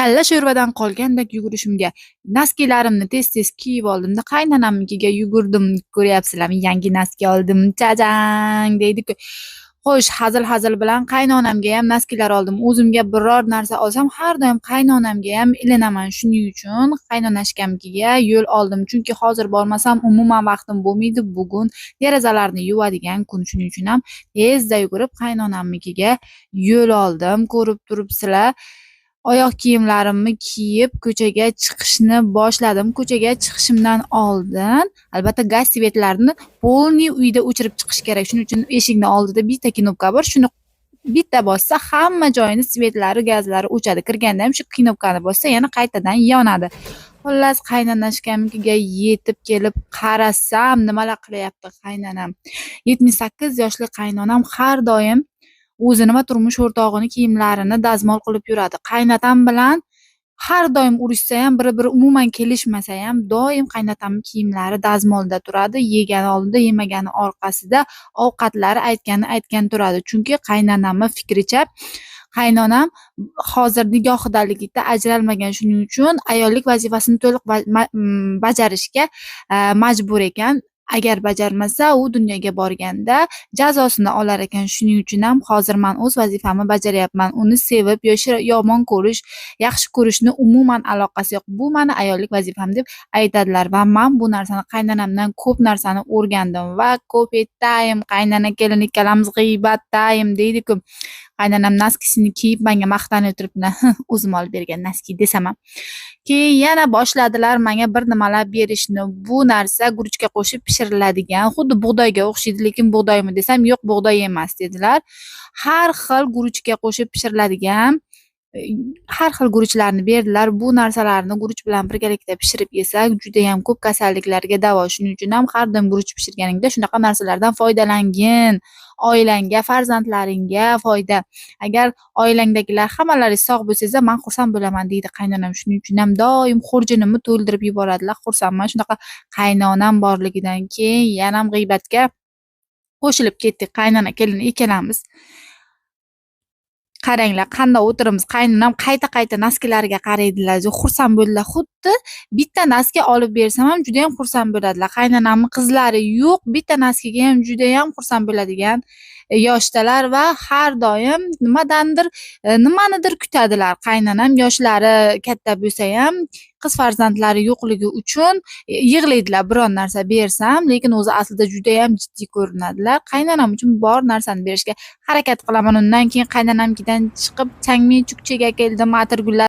Kalla sho'rvadan qolgandek yugurishimga noskilarimni tez-tez kiyib oldimda qaynonamnikiga yugurdim. Ko'ryapsizlarmi, yangi noski oldim. Chajang deydi-ku. Xo'sh, hazil-hazil bilan qaynonamga ham noskilar oldim. O'zimga biror narsa olsam, har doim qaynonamga ham ilinaman. Shuning uchun qaynonashkamnikiga yo'l oldim. Chunki hozir bormasam umuman vaqtim bo'lmaydi. Bugun derazalarni yuvadigan kun. Shuning uchun ham tezda yugurib qaynonamnikiga yo'l oldim. Ko'rib turibsizlar. Oyoq kiyimlarimni kiyib ko'chaga chiqishni boshladim. Ko'chaga chiqishimdan oldin albatta gaz svetlarni полный uyda o'chirib chiqish kerak. Shuning uchun eshikni oldida bitta knopka bor. Shuni bitta bossa hamma joyini svetlari, gazlari o'chadi. Kirganda ham shu knopkani bossa yana qaytadan yonadi. Xullas, qaynonashkamnikiga yetib kelib qarasam, nimalar qilyapti qaynonam. 78 yoshli qaynonam har doim o'zini va turmush o'rtog'ini kiyimlarini dazmol qilib yuradi. Qaynatam bilan har doim urushsa ham, bir-biri umuman kelishmasa ham, doim qaynatamning kiyimlari dazmolda turadi. Yegani oldida, yemagani orqasida, ovqatlari aytgani aytgan turadi. Chunki qaynonamni fikricha, qaynonam hozir nigohidaligida ajralmagan, shuning uchun ayollik vazifasini to'liq bajarishga majbur ekan. Agar bajarmasa, u dunyoga borganda jazosini olar ekan. Shuning uchun ham hozir man o'z vazifamni bajaryapman. Uni sevib yo yomon ko'rish, yaxshi ko'rishni umuman aloqasi yo'q. Bu mani ayollik vazifam deb aytadilar va man bu narsani qaynonamdan ko'p narsani o'rgandim va ko'p time qaynona kelin ikkalamiz g'iybat time deydi-ku. Qaynonam noskisini kiyib menga maqtanib o'tiribdi. O'zim olib bergan noski desam ham. Keyin yana boshladilar menga bir nimalar berishni. Bu narsa guruchga qo'shib pishiriladigan, xuddi bug'doyga o'xshaydi, lekin bug'doymi desam, yo'q, bug'doy emas dedilar. Har xil guruchga qo'shib pishiriladigan har xil guruchlarni berdilar. Bu narsalarni guruch bilan birgalikda pishirib yesak, judayam ko'p kasalliklarga davo. Shuning uchun ham har doim guruch pishirganingda shunaqa narsalardan foydalangin. Oilangga, farzandlaringga foyda. Agar oilangdagilar hammalaringiz sog' bo'lsangizlar, man xursand bo'laman deydi qaynonam. Shuning uchun ham doim xurjunimni to'ldirib yuboradilar. Xursandman shunaqa qaynonam borligidan. Keyin yanam g'iybatga qo'shilib ketdik qaynona kelin ikkalamiz. Qaranglar, qanday o'tiribmiz. Qaynonam qayta-qayta noskilariga qaraydilar, xursand bo'ldilar. Xuddi bitta noski olib bersam ham judayam xursand bo'ladilar. Qaynonamning qizlari yo'q, bitta noskiga ham judayam xursand bo'ladigan yoshdalar va har doim nimadandir, nimanidir kutadilar. Qaynonam yoshlari katta bo'lsa ham, qiz farzandlari yo'qligi uchun yig'laydilar biron narsa bersam, lekin o'zi aslida judayam jiddiy ko'rinadilar. Qaynonam uchun bor narsani berishga harakat qilaman. Undan keyin qaynonamkidan chiqib Changmi Chukchaga keldim, atirgullar